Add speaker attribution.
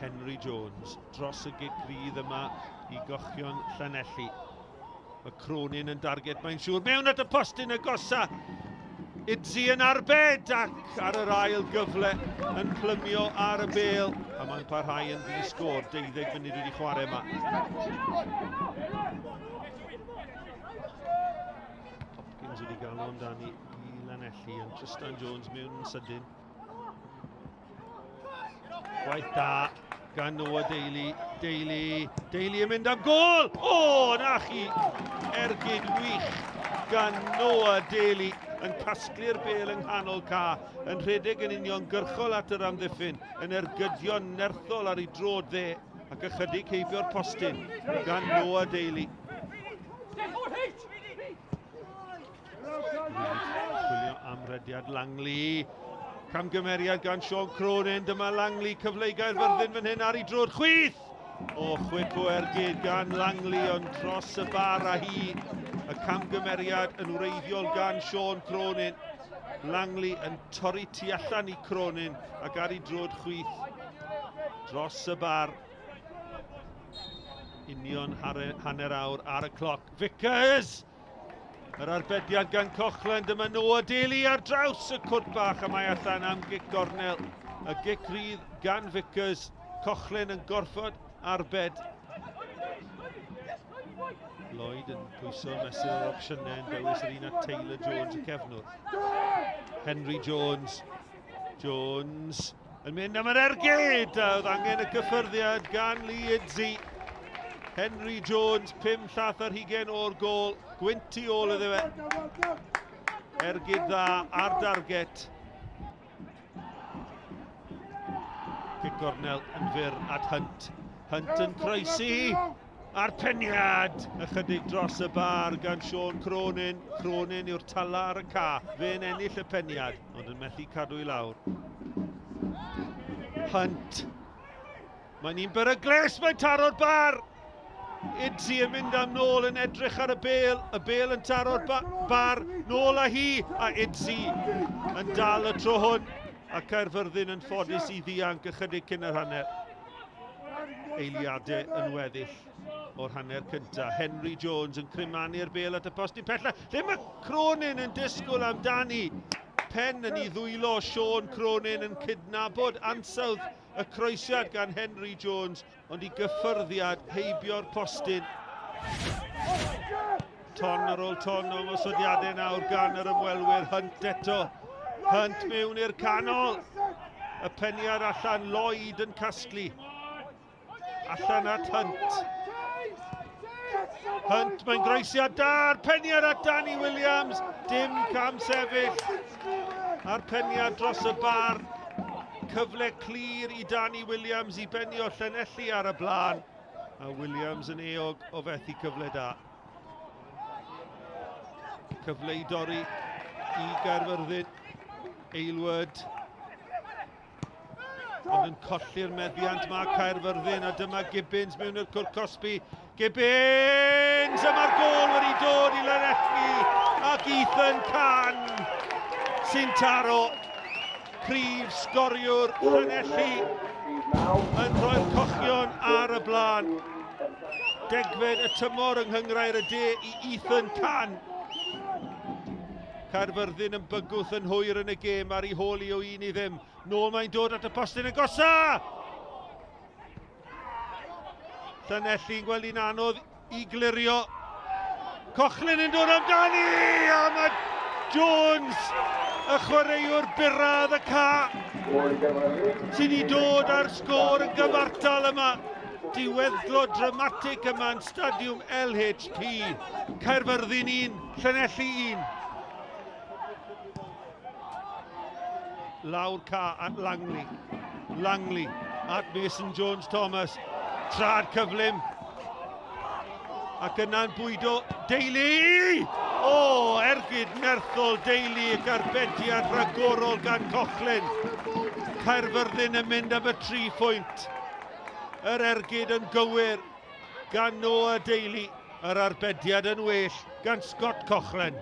Speaker 1: Henry Jones dros y gic rydd yma i gochion Llanelli. Mae Cronin yn darged, mae'n siŵr. Mewn at y postyn agosa. Idzi yn arbed ac ar yr ail gyfle yn plymio ar y bel. A mae'n parhau yn ddi-sgôr, 12 munud wedi chwarae yma. Hopkins wedi galw amdani i Lanelli, ond Tristan Jones mewn yn sydyn. Gwaith da gan Noah Daly. Daly, Daly yn mynd am gol! O, na chi! Ergyd wych gan Noah Daly yn casglu'r bel yng nghanol ca, yn rhedeg yn uniongyrchol at yr amddiffyn, yn ergydio nerthol ar ei drod dde ac ychydig heibio'r postyn gan Noah Daly. Chwilio am rediad Langley. Camgymeriad gan Sean Cronin. Dyma Langley, cyfle i Gaerfyrddin fan hyn ar ei drod chwith. O, chwip o ergyd gan Langley, ond dros y bar a hi. Y camgymeriad yn wreiddiol gan Sean Cronin. Langley yn torri tu allan i Cronin ac ar ei drod chwith dros y bar. Union hanner awr ar y cloc. Vickers! Yr arbediad gan Cochlan, dyma Noah Daly ar draws y cwrt bach a mae allan am gic gornel. Y gic rydd gan Vickers, Cochlan yn gorfod arbed. Lloyd yn pwyso mesur yr opsiynau yn dewis yr un at Taylor Jones y cefnwr. Henry Jones. Jones yn mynd am yr ergyd! A oedd angen y cyffyrddiad gan Lee Idzi. Henry Jones, 5 llath ar hugen o'r gôl. Gwynt tu ôl iddo fe. Ergyd dda ar darget. Cic gornel yn fyr at Hunt. Hunt yn croesi. A'r peniad! Ychydig dros y bar gan Sean Cronin. Cronin yw'r tala ar y ca. Fe'n ennill y peniad, ond yn methu cadw i lawr. Hunt. Mae'n un beryglus, mae'n taro'r bar! Idzi yn mynd am nôl yn edrych ar y bel, y bel yn taro'r ba bar, nôl â hi, a Idzi yn dal y tro hwn, a Caerfyrddin yn ffodus i ddianc ychydig cyn yr hanner. Eiliadau yn weddill o'r hanner cyntaf. Henry Jones yn crymanu'r bel at y postyn pella. Lle mae Cronin yn disgwyl amdani? Pen yn ei ddwylo, Sean Cronin yn cydnabod ansawdd y croesiad gan Henry Jones, ond i gyffyrddiad heibio'r postyn. Ton ar ôl ton o ymosodiadau nawr gan yr ymwelwyr. Hunt eto. Hunt mewn i'r canol. Y peniad allan, Lloyd yn casglu. Allan at Hunt. Hunt, mae'n groesiad da'r peniad at Danny Williams. Dim cam sefyll. A'r peniad dros y bar. Cyfle clir i Danny Williams i benio Llanelli ar y blaen. A Williams yn eog o fethu cyfle da. Cyfle i dorri i Gaerfyrddin. Aylward. Ond yn colli'r meddiant mae Caerfyrddin a dyma Gibbons mewn i'r cwrt cosbi. Gibbons! A mae'r gôl wedi dod i Lanelli ac Ethan Can sy'n taro. Prif sgoriwr Llanelli yn rhoi'r cochion ar y blaen. Degfed y tymor yng Nghynghrair y De i Ethan Can. Caerfyrddin yn bygwth yn hwyr yn y gêm ar ei hôl i o 1 i ddim. Nôl mae'n dod at y postyn agosa! Llanelli'n gweld hi'n anodd i glirio. Cochlin yn dod amdani! A mae Jones, y chwaraewr byrradd y ca, sydd wedi dod ar sgôr yn gyfartal yma. Diweddglo dramatig yma yn stadiwm LHP. Caerfyrddin 1, Llanelli 1. Lawr ca at Langley. Langley at Mason Jones Thomas. Trad cyflym. Ac yna'n bwydo Daly! O, ergyd nerthol Daly ac arbediad rhagorol gan Cochlin. Caerfyrddin yn mynd am y tri phwynt. Yr ergyd yn gywir gan Noah Daly. Yr arbediad yn well gan Scott Cochrane.